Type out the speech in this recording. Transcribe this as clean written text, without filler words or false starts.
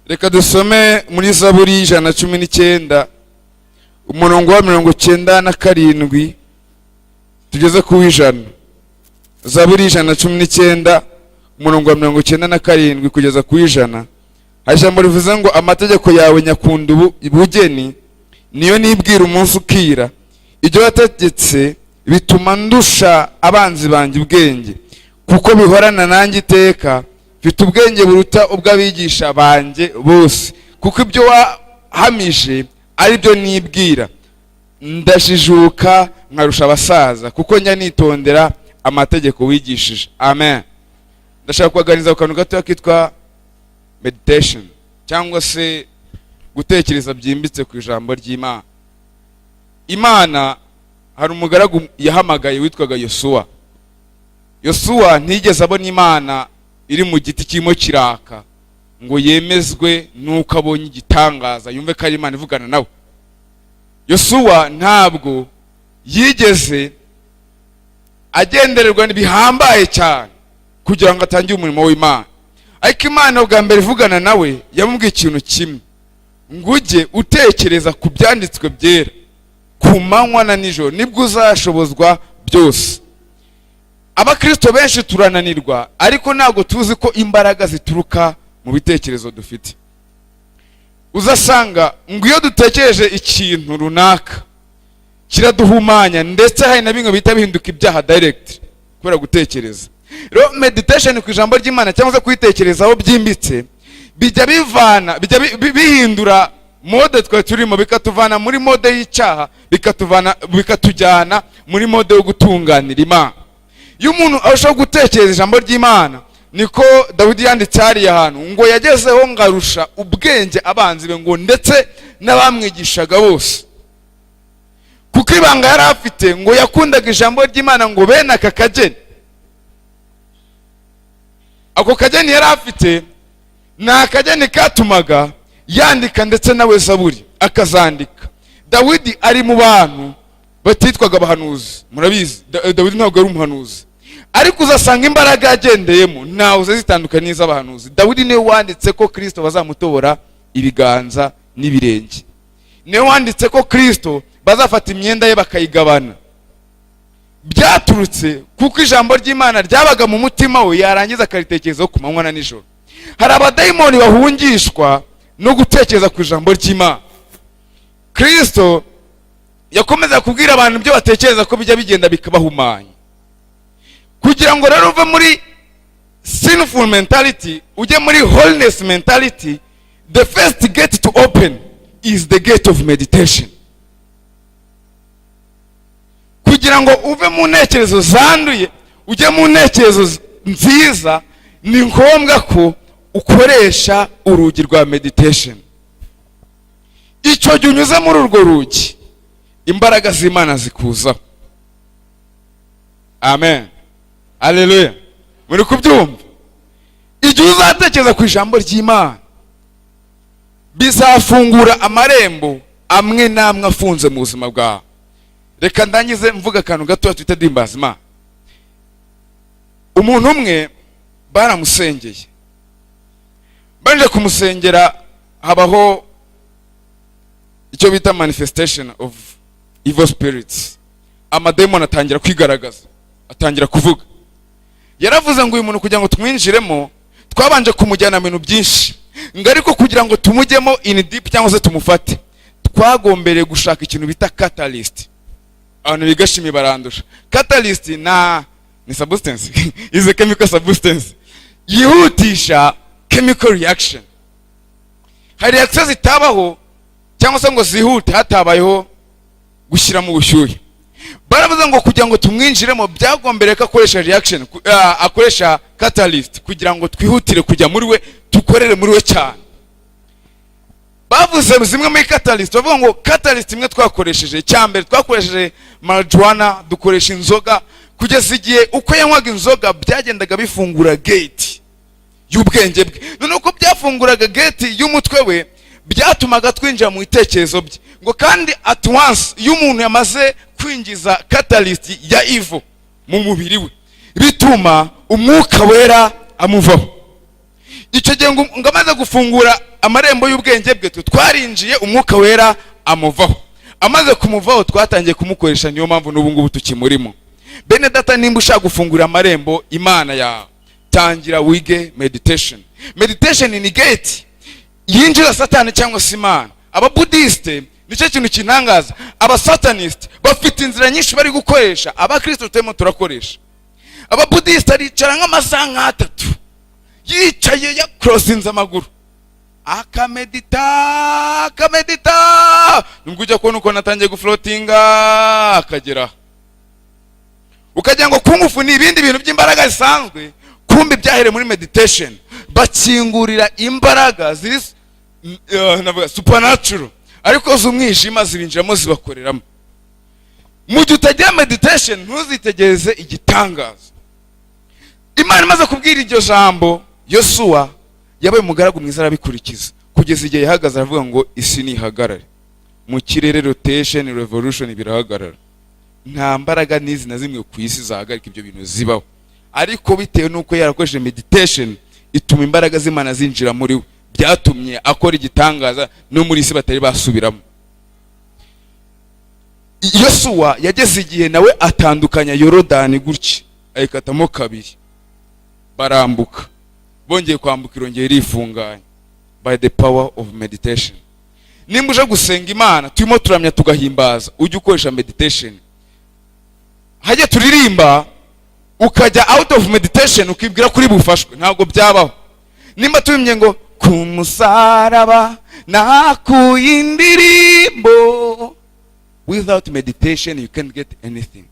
Reka dusome muri Zaburi 119, umurongo wa 97 tugeze ku w'100. Zaburi 119, umurongo wa 97 kugeza ku w'100. Hari ijambo rivuze ngo: "Amategeko yawe nyakunda ubugeni, niyo nibwira umunsi ukira. Ibyo wategetse bituma ndusha abanzi banjye ubwenge, kuko bihorana nanjye iteka. Mfite ubwenge buruta ubw'abigisha banjye bose, kuko ibyo wahamije ari byo nibwira. Ndajijuka nkarusha abasaza, kuko njya nitondera amategeko wigishije." Amen. Ndashaka kubaganiriza ku kantu gatoya kitwa meditation, cyangwa se gutekereza byimbitse ku ijambo ry'Imana. Imana hari umugaragu yahamagaye witwaga Yosuwa. Yosuwa ntiyigeze abona Imana iri mu giti kirimo kiraka ngo yemezwe n'uko abonye igitangaza, yumve ko ari Imana ivugana nawe. Yosuwa ntabwo yigeze agendererwa bihambaye cyane kugira ngo atangire umurimo w'Imana, ariko Imana bwa mbere ivugana nawe yamubwiye ikintu kimwe, ngo: "Ujye utekereza ku byanditswe byera ku manywa na nijoro, nibwo uzashobozwa byose." Abakristo benshi turananirwa, ariko ntabwo tuzi ko imbaraga zituruka mu bitekerezo dufite. Uzasanga ngo iyo dutekereje ikintu runaka kiraduhumanya, ndetse hari na bimwe bihita bihinduka ibyaha direct kubera gutekereza. Rero meditation ku ijambo ry'Imana cyangwa se kuyitekerezaho byimbitse bijya bivana, bijya bihindura mode twari turimo, bikatuvana muri mode y'icyaha, bikatuvana, bikatujyana muri mode yo gutunganira Imana. Iyo umuntu arushaho gutekereza ijambo ry'Imana, niko Dawidi yanditse hariya hantu ngo yagezeho ngo arusha ubwenge abanzi be, ngo ndetse n'abamwigishaga bose, kuko ibanga yari afite ngo yakundaga ijambo ry'Imana ngo bene aka kageni. Ako kageni yari afite ni akageni katumaga yandika, ndetse nawe zaburi akazandika. Dawidi ari mu bantu batitwaga abahanuzi, murabizi. Dawidi ntabwo ari umuhanuzi, ariko uzasanga imbaraga yagendeyemo ntawe zitandukanye n'iz'abahanuzi. Dawidi niwe wanditse ko Kirisito bazamutobora ibiganza n'ibirenge, niwe wanditse ko Kirisito bazafata imyenda ye bakayigabana. Byaturutse kuko ijambo ry'Imana ryabaga mu mutima we, yarangiza akaritekerezaho ku manywa na nijoro. Hari abadayimoni bahungishwa no gutekereza ku ijambo ry'Imana. Kirisito yakomeza kubwira abantu ibyo batekereza ko bijya bigenda bikabahumanya. Kugira ngo rero uve muri sinful mentality ujye muri holiness mentality, the first gate to open is the gate of meditation. Kugira ngo uve mu ntekerezo zanduye ujye mu ntekerezo nziza, ni ngombwa ko ukoresha urugi rwa meditation. Icyo gihe unyuze muri urwo rugi, imbaraga z'Imana zikuzaho. Amen, aleluya. Muri kubyumva? Igihe uzatekereza ku ijambo ry'Imana, bizafungura amarembo amwe n'amwe afunze mu buzima bwawe. Reka ndangize mvuga akantu gatoya twita dimbaza Imana. Umuntu umwe baramusengeye, baje kumusengera habaho icyo bita manifestation of evil spirits, amadayimoni atangira kwigaragaza, atangira kuvuga. Yaravuze ngo: "Uyu muntu kugira ngo tumwinjiremo twabanje kumujyana mu bintu byinshi, ngo ariko kugira ngo tumujyemo in deep cyangwa se tumufate, twagombereye gushaka ikintu bita catalyst." Abantu biga chimie barandusha. Catalyst ni substance, is a chemical substance yihutisha chemical reaction. Hari reaction zitabaho cyangwa se ngo zihute hatabayeho gushyiramo ubushyuhe. Baravuze ngo kugira ngo tumwinjiremo byagombereye ko akoresha reaction, akoresha catalyst kugira ngo twihutire kujya muri we, tukorere muri we cyane. Bavuze zimwe muri catalyst, bavuga ngo catalyst imwe twakoresheje, icya mbere twakoresheje marijuana, dukoresha inzoga, kugeza igihe uko yanywaga inzoga byagendaga bifungura gate y'ubwenge bwe. Noneho uko byafunguraga gate y'umutwe we, byatumaga twinjira mu bitekerezo bye. Ngo kandi at once iyo umuntu yamaze kwinjiza catalyst ya evil mu mubiri we, bituma Umwuka Wera amuvaho. Icyo gihe ngo amaze gufungura amarembo y'ubwenge bwe. Twe twarinjiye, Umwuka Wera amuvaho. Amaze kumuvaho, twatangiye kumukoresha. Niyo mpamvu n'ubu ngubu tukimurimo. Bene data, nimba ushaka gufungura amarembo Imana yawe, tangira wige meditation. Meditation ni gate yinjira Satani cyangwa se Imana. Ababudisite, nicyo kintu kintangaza, abasataniste bafite inzira nyinshi bari gukoresha, abakristo turimo turakoresha. Ababudisite aricara nk'amasaha nk'atatu, yicaye yakorosinze amaguru, akamedita, akamedita, nubwo ujya kubona ukuntu atangiye gufloatinga, akagera ukagira ngo kung fu ni ibindi bintu by'imbaraga zisanzwe. Kumbi byahereye muri meditation, bakingurira imbaraga ziri navuga supernatural, ariko z'umwijima, zibinjiramo, zibakoreramo. Mu gihe utagira meditation, ntuzitegereze igitangaza. Imana imaze kubwira iryo jambo Yosuwa, yabaye umugaragu mwiza, arabikurikiza kugeza igihe yahagaze aravuga ngo: "Isi nihagarare." Mu kirere rotation, revolution birahagarara. Nta mbaraga n'izi na zimwe ku isi zahagarika ibyo bintu zibaho. Ariko bitewe n'uko yarakoresheje meditation, ituma imbaraga z'Imana zinjira muri we, byatumye akora igitangaza no muri isi batari basubiramo. Yosuwa yageze igihe nawe atandukanya Yorodani gutya, ayikatamo kabiri, barambuka. Bongeye kwambuka, irongera irifunganya, by the power of meditation. Nimba uje gusenga Imana, turimo turamya, tugahimbaza, ujye ukoresha meditation. Hajya turirimba, ukajya out of meditation, ukibwira kuri bufashwe, ntabwo byabaho. Nimba turimbye ngo "Ku musaraba nakuye indirimbo", without meditation you can't get anything.